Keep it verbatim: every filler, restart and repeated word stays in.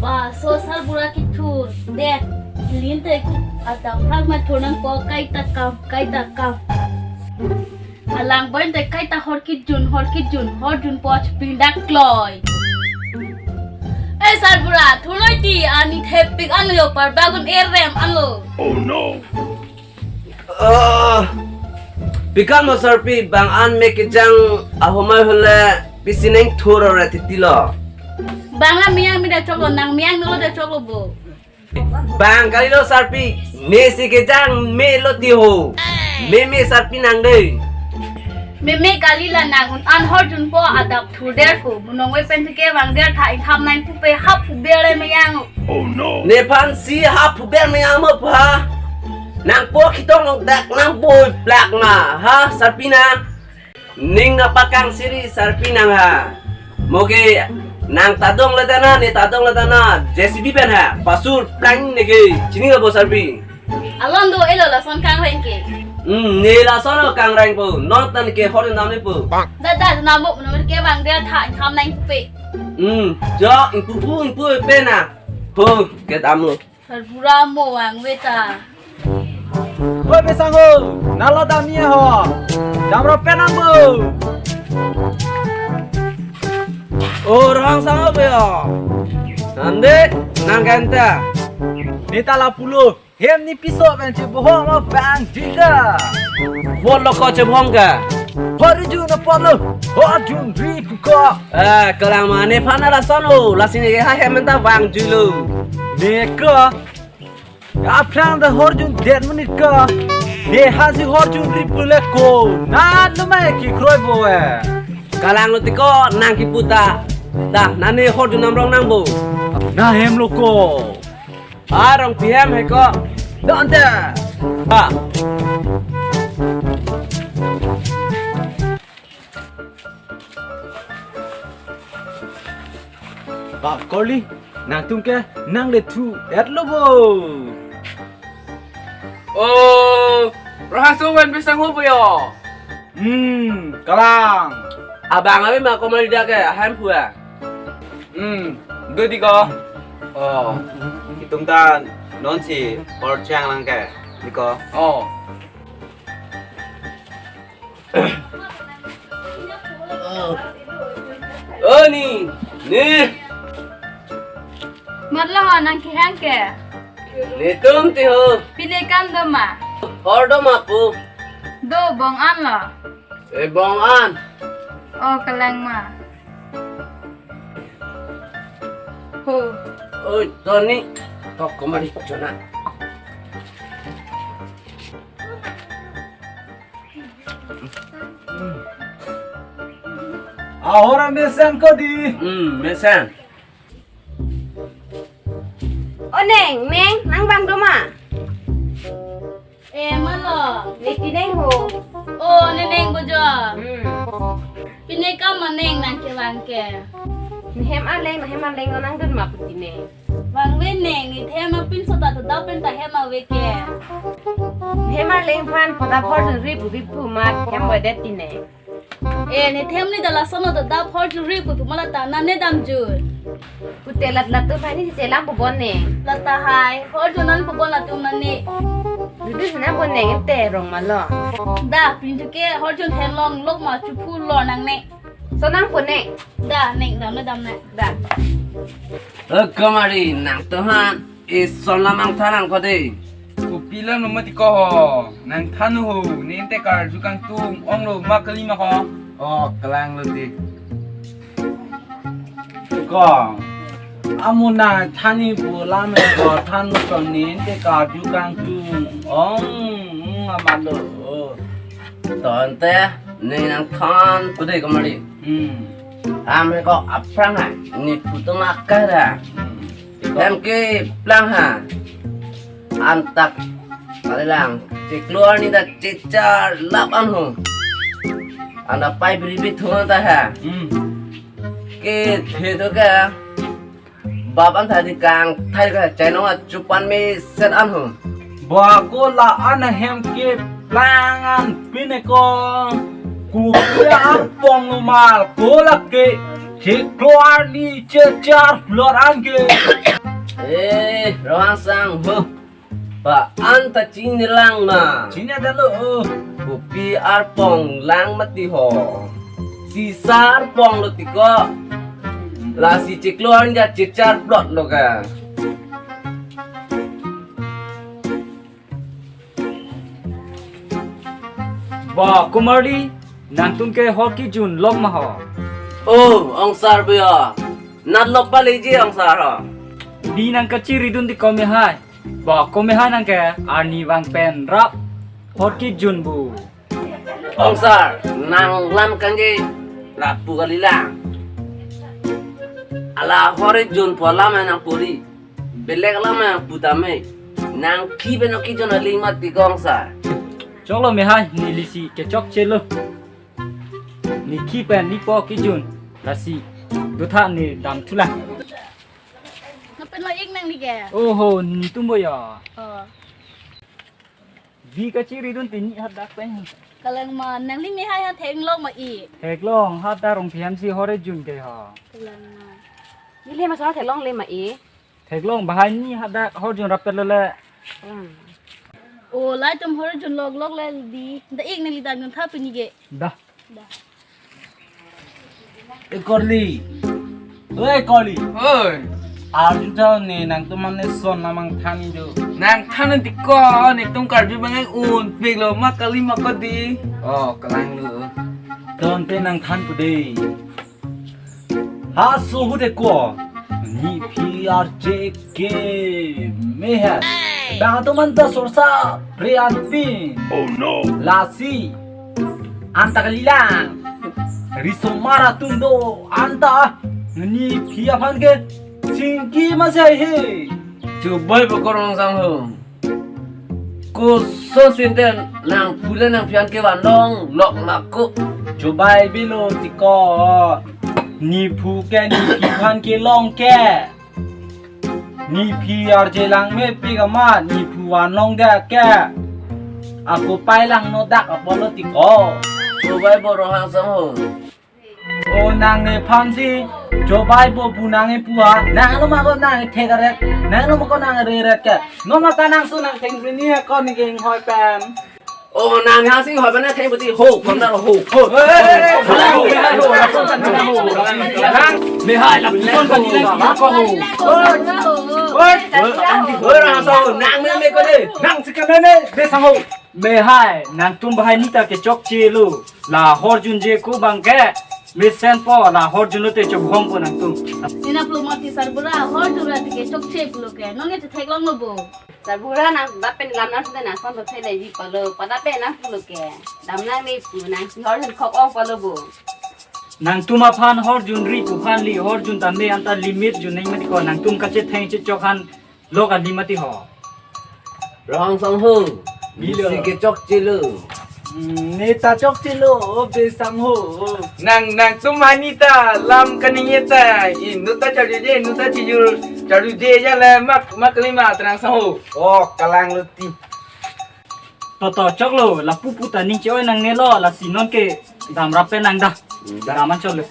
Ba, so sarbura kethur. De, lin te adap phak ma thur nangpo, kaita kam, kaita kam. Alang boy te kaita hor kejun, hor kejun, hor junpo chepindak kloi. Eh, sarbura, thurnoi ti, ani thepik anlo, parbagun erem anlo. Oh no. Ah, pikam mo sarpi, bang an me kejang ahomai hole pisi neng thur ore titi lo. Bang la meyang me da choklo, nang meyang nolo da choklo bo. Bang kalilo sarpi, me si kejang me lo ti ho. Me me sarpi nang dei. Me me kalila nang un an hor junpo adap thur der pu. Bunong we pen ke vang der tha, ikham nang pupe hap pu bere meyang. Oh no. Nephan si hap pu ber meyang mo pa. Nangpo kitong dak nang boi plak ma ha sarpi na. Ning na pakang siri sarpi nang ha. Moge nang tadong le dana, ne tadong le dana, J C B pen ha. Pasur plang ne ke, chini bo sarpi. Alon do elo lason kangreng ke. Hmm, ne lason lo kangreng po. Non tan ke hor nam ne po. Da da na mo no ke vang der tha, ikham nang pupe. Hmm, jo ingpu pu ingpu pe na. Ho, ke dam lo. Sarbura mo vang ve ta. Oi, Besang ho, nalo damia ho. Damro penang bo. Oh, rang sang ho be ho. Nande, nang ganta. Neta la pulo. Hem ni piso pen chebohong lo bang jika. Bol lo ko chebohong ka. Hor jun apot lo. Hor jun ri puko. Eh, kalang ma nephan lason lo. Lasi ne ha hem ta vang julo. Ne ko. Aphrang da hor jun det menit ko. Ne ha si hor jun ri pule ko. Na lo mai ki kroi bo eh. Kalang lo ti ko nang kipu ta. Da, nane hor jun namrong nang bo. Na hem lo ko. Arong P M hai ko. Donte. Ha. Bap Korli, nangtum ke nang le thu et lo bo. Oh, rahaso wan Besang ho bo yo. Hmm, kalang. Abang abi ma komari dak ke, ahem phua. Hmm, do di ko. Oh, itum ta non si hor chang lang ke, di ko. Oh. Oh, ni, ni. Matlo ho nang kehang ke. Netum ti ho. Pine kam do ma. Hor do ma pu. Do bong an lo. Eh, bong an. Oh, kalang ma. Ho. Oi, Tony. Tok kemari, Jona. Ahora mesen ko di. Hmm, mesen. O neng, neng, nang bang do ma. Eh, malo. Ne ti neng ho. Oh, ne neng bo jo. Hmm. Pine kam ma neng nang kevang ke. Ne hem aleng, ne hem aleng nang dun ma puti neng. Vang ve neng, ne hem apin so ta to da pen ta hem ave ke. Ne hem aleng phan pada phor dun ri pu bi pu ma hem ave det ti neng. Eh, ne hem ni da lason lo da phor juri pu tu mala ta na ne dam jur. Pute lat lat tu hai ni chelang pu bon ne. Lat ta hai, hor jun nang pu bon latum na ne. Dudu sina bon ne te rong malo. Da, pintu ke hor jun thenlong lok ma chuphu lo nang ne. So nang pu ne. Da, neng dam ne dam ne. Da. Eh, kemari nang tuhan. Ison lam nangthan nang ko de. Kopi lam lo mati ko ho. Nangthan ho. Ne te karju kangtung ong lo ma kali ma ko. Oh, kalang lo de. Ko. Amu nangthan ni pu lam ko than mo ko ne te karju kangtung ong ong amalo. Ton te ne nangthan ko de kemari. Hmm. Ame ko aphrang ha. Ne putung akar ha. Hmm. Hem ke plang ha. Antak kalilang. Chiklo arni ta chichar lap an ho. Anta pai bri bri thung ta ha. Hmm. Ke the to ka. Bap an tha di kang thai ka chai nong a chupan me set an ho. Ba ko la an hem ke plang an pine ko. Ku ya apong lo mal ko la ke. Chiklo arni chichar lor an ke. Eh, Rohang Sang ho. Ba anta chinilang ma. Chini ada lo. Kopi arpong lang mati ho. Sisa arpong lo tiko. Lasi chiklo anja chichar plot lo ka. Ba Kumari, nangtum ke hor kejun lok ma ho? Oh, ongsar bhaiya. Nat lok paleji ongsar ho. Di nang kachiri dun di ko mehai. Ba ko mehai nang ke arni vang pen rap hor kejun bu. Ongsar, nang lam kangge lapu kalilang. Ala hor kejun pu alam nang puri. Belek alam nang pu tame. Nang khi pen kejun aling mati ko ongsar. Choklo mehai, neli si kechokche lo. Ne khi pen ne po kejun. Lasi dotha ne dam thulang. Napen lo ik nangli ke? Oho, netum bhaiya. Oh. Bi kachiri dun ti ne hadak pen. Kalang ma, nangli mehai ha theklong ma i. Theklong, hadak rong P M C hor kejun ke ha. Kalang ma. Neli ma so theklongle ma i. Theklong, bahai ne hadak hor kejun rap pet lo le. Hmm. O, lahai atum hor kejun lok lok le di. Da ik neli dam dun tha pini ke. Da. Da. E Korli. Oi Korli. Oi. Arju tau ne nangtum mane son namang than ijo. Nang than tiko netum Karbi bang un pik lo ma kali ma ko di. Oh, kalang lo. Tangte nang than pu dei. Ha suhu de ko. Ne phi arje ke mehai. Bang atum anta sorsa pre anpin. Oh no. Lasi. Anta kalilang. Risomar atum do anta. Ne phi aphan ke chingki ma si he. Chubai pokor ongsar ho. Koson sinten nang pule nang phi an ke van long lok lako. Chubai bilo tiko. Ne phu ke ne phi aphan kelong ke. Ne phi arje lang mepik amat ne phu van long de ke. Ako pai lang no dak apotlo tiko. Chubai bo Rohang Sang ho. O nang nephan si, chubai bo pu nang e pua, nang lo ma ko nang e thek aret, nang lo ma ko nang e re ret ke. No ma ta nang su nang theng rini ha ko ne ke inghoi pen. O nang ha si hoi pen theng pati ho, kom na ho, ho. Nang mehai la pison ko ni lang ko ho. Oi, oi, oi, nang me me ko de. Nang si ke me me, de sang ho. Mehai, nangtum bahai ne ta kechokche lo. La hor junje ko bang ke. Mesen po, la hor jun lote chobhong po nangtum. Nina pluma ti sarbura, hor jun ra ti kechokche pulo ke. Non ke theklong lo bo. Sarbura nang dapen lam nang sudah nang son to thele ji palo. Pada pe nang pulo ke. Dam nang ni pu nang si hor jun khok ong palo bo. Nangtum aphan hor jun ri pu aphan li hor jun tame anta limit jun neng mati ko nangtum kachetheng chechok han. Lo kan di mati ho. Rohang Sang ho. Bilo. Si kechokche lo. Hmm, ne ta chokche lo, o be sang ho. Nang, nangtum mane ta lam kaningje ta. Inut ta charjuje, inut ta chijur. Charjuje ja le mak, mak lima terang sang ho. Oh, kalang lo ti. Toto choklo, lapu pu ta ning che-oi nangne lo, lasi non ke dam rap pen nang da. Hmm, da. Dam an choklo.